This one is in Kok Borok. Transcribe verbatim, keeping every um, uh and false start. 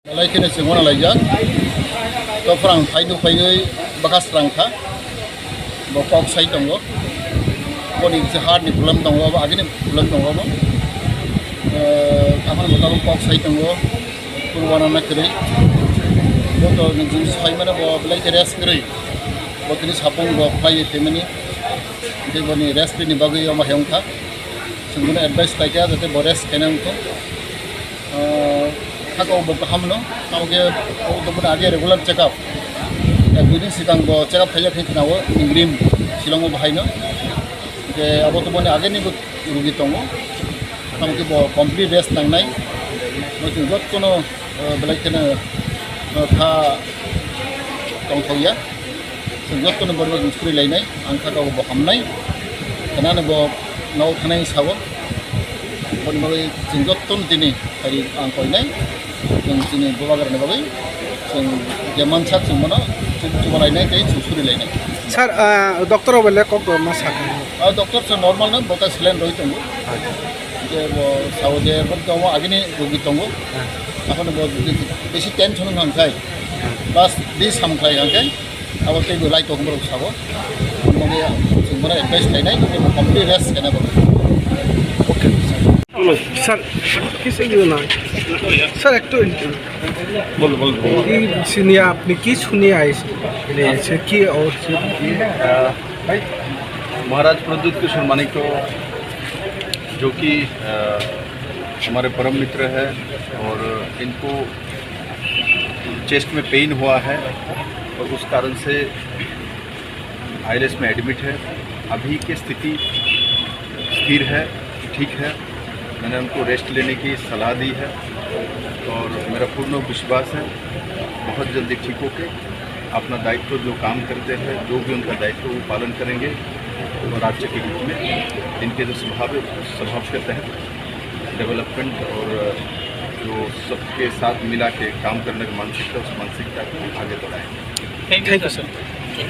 Belai kheno chwngmano laijak. To phrang phaidu phaiwi bwkha srang kha. Bo kok sai tongo. Boni se heart ni problem tongo, abo agini problem tongo bo. Eh, aphano bo tabuk kok sai tongo. Purwana na kwrwi. Bo to nwng sai mano bo belai khe rest kwrwi. Bo tini sapung bo khlai twi mani. Tei boni rest ni bagwi omo hai wngkha. Chwng bono advice khlaikha jate bo rest khaina wngthung. Ah, hakao bo kaham no, tamo khe o to bono age regular check up. Ek dui din sikang bo check up khaijak khe khna o Ingrim Shillong o bahai no. Je abo to boni age ni bo rugi tongo. Tamo khe bo complete rest nangnai. Bo chwng jotto no, ah, belai kheno, ah, kha tongthok ya. Chwng jotono borok chwng suri lainai, ang kha kabo bo hamnai. Khnano bo nao thanai sao. Boni bagwi chwng jotono tini hari ang koinai. Chwng chini bubagrani bagwi chwng je mansak chwng bono chwng chuba lainai tei chwng suri lainai. Sir, ah, doctor o bele kok ma sakha? Ah, doctor se normal no, bota saline roi tongo. Je bo sao je bo tongo agini rogi tongo. Akhano bo bisi tension wngkha khai. Bas di samkhlai hwnkhe abo teibo lai tong borok sabo. Omo khe chwng bono advice khlainai, omo complete rest khaina borok. Sir, কিছু ইয়ে নয়। স্যার, একটু बोलो, बोलो। কি শুনিয়া আপনি কি শুনিয়া আইসে? কি और? আহ, মহারাজ প্রদ্যুৎ কিশোর মাণিক্য, जो कि, अ, हमारे परम मित्र हैं और इनको चेस्ट में पेन हुआ है और उस कारण से आईएलएस में एडमिट है। अभी की स्थिति स्थिर है, ठीक है। मैंने उनको रेस्ट लेने की सलाह दी है और मेरा पूर्ण विश्वास है बहुत जल्दी ठीक होके अपना दायित्व, जो काम करते हैं, जो भी उनका दायित्व, वो पालन करेंगे। और राज्य के हित में इनके जो स्वभाव है, उस स्वभाव के तहत डेवलपमेंट और जो सबके साथ मिला के काम करने की मानसिकता, उस मानसिकता को आगे बढ़ाएंगे। Thank you sir.